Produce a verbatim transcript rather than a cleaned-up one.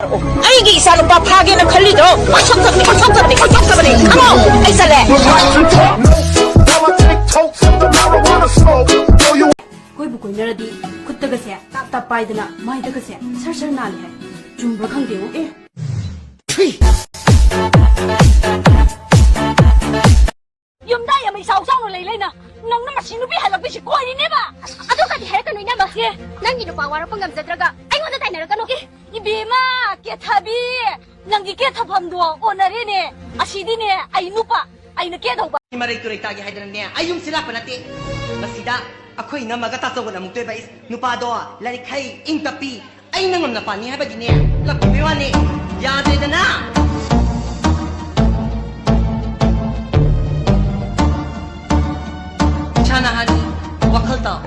ꯑꯩꯒꯤ ꯏꯆꯥ ꯅꯨꯄꯥ ꯐꯥꯒꯦꯅ ꯈꯜꯂꯤꯗꯣ ꯄꯥꯏꯊꯣꯛꯇꯕꯅꯤ, ꯄꯥꯏꯊꯣꯛꯇꯕꯅꯤ, ꯄꯥꯏꯊꯣꯛꯇꯕꯅꯤ꯫ ꯈꯪꯉꯣ? ꯑꯩ ꯆꯠꯂꯦ꯫ ꯀꯣꯏꯕꯨ ꯀꯣꯏꯅꯔꯗꯤ ꯈꯨꯠꯇꯒꯁꯦ ꯇꯥꯞ ꯇꯥꯞ ꯄꯥꯏꯗꯅ ꯃꯥꯏꯗꯒꯁꯦ ꯁꯔ ꯁꯔ ꯅꯥꯜꯂꯦ ꯍꯥꯏ꯫ ꯆꯨꯝꯕ꯭ꯔꯥ ꯈꯪꯗꯦꯉꯣ꯫ ꯑꯦ꯫ ꯌꯨꯝꯗ ꯌꯥꯝ ꯏꯆꯥꯎ ꯆꯥꯎꯅ ꯂꯩ ꯂꯩꯅ ꯅꯪꯅ ꯃꯁꯤ ꯅꯨꯄꯤ ꯍꯜꯂꯛꯄꯤꯁꯤ ꯀꯣꯏꯔꯤꯅꯦꯕ꯫ ꯑꯗꯨꯒꯗꯤ ꯍꯥꯏꯔꯛꯀꯅꯨ ꯏꯅꯝꯃ꯫ ꯑꯦ꯫ ꯅꯪꯒꯤ ꯅꯨꯄꯥ ꯋꯥꯔꯛꯄ ꯉꯝꯖꯗ꯭ꯔꯒ ꯑꯩꯉꯣꯟꯗ ꯇꯥꯏꯅꯔꯛꯀꯅꯨ꯫ ꯑꯦ, ꯏꯕꯦꯝꯃ, ꯀꯦꯊꯕꯤ, ꯅꯪꯒꯤ ꯀꯦꯊꯐꯝꯗꯣ ꯑꯣꯟꯅꯔꯦꯅꯦ꯫ ꯑꯁꯤꯗꯤꯅꯦ ꯑꯩ ꯅꯨꯄꯥ, ꯑꯩꯅ ꯀꯦꯗꯧꯕ꯫ ꯃꯔꯩ ꯇꯨꯔꯩ ꯇꯥꯒꯦ ꯍꯥꯏꯗꯅꯅꯦ ꯑꯩ ꯌꯨꯝꯁꯤ ꯂꯥꯛꯄ ꯅꯠꯇꯦ꯫ ꯃꯁꯤꯗ ꯑꯩꯈꯣꯏ ꯏꯅꯝꯃꯒ ꯇꯥꯆꯧꯒꯅ ꯑꯃꯨꯛ ꯇꯣꯏꯕ ꯏꯁ꯫ ꯅꯨꯄꯥꯗꯣ ꯂꯥꯏꯔꯤꯛ ꯍꯩ, ꯏꯪ ꯇꯞꯄꯤ, ꯑꯩꯅ ꯉꯝꯅ ꯄꯥꯅꯤ ꯍꯥꯏꯕꯒꯤꯅꯦ ꯂꯝ ꯄꯤꯕꯩ ꯋꯥꯅꯤ꯫ ꯌꯥꯗ꯭ꯔꯦꯗꯅ꯫ ꯏꯁꯥꯅ ꯍꯥꯏꯔꯤ, ꯋꯥꯈꯜ ꯇꯥꯎ꯫